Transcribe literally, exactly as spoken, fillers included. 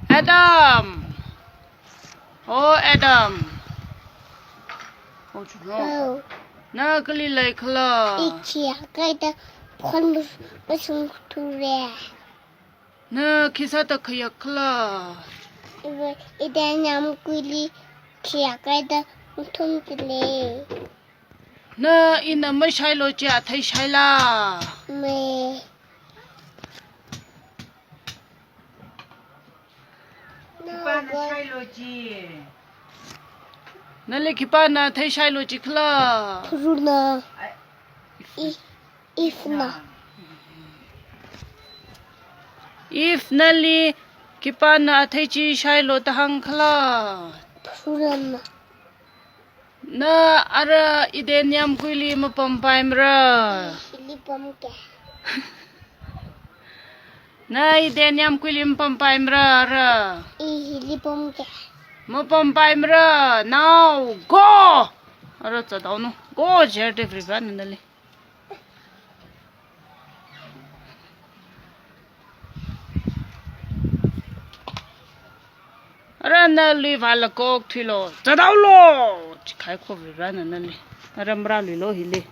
Adam. Oh, Adam. Oh, chulo. Hello. Na kali leikhala? I khi akaida phon mas-, masungthure. Na khi sāda khayākhala? Iva, Eden yāmguili khi akaida ngathumdalei. Na ina mashailu chi athei shaila? Me. Khipāna shailu chi? Nali khipāna athei shailu jikhala? Pharuna. Ai. I, Evena. Eve, nali khipāna athei chi shailu da hāngkhala? Pharunana. Na ara Eden yāmguili mapampaimara? I hili pamke. Na Eden yāmguili mapampaimara ara? I hili pamke. Mapampaimara. Now go. Ara chadaonu. Go, jerde Varena nali. Ara nali vālaga okthuilu. Chadaolu. Chikhai kho Varena nali. Ara marāluilu hili.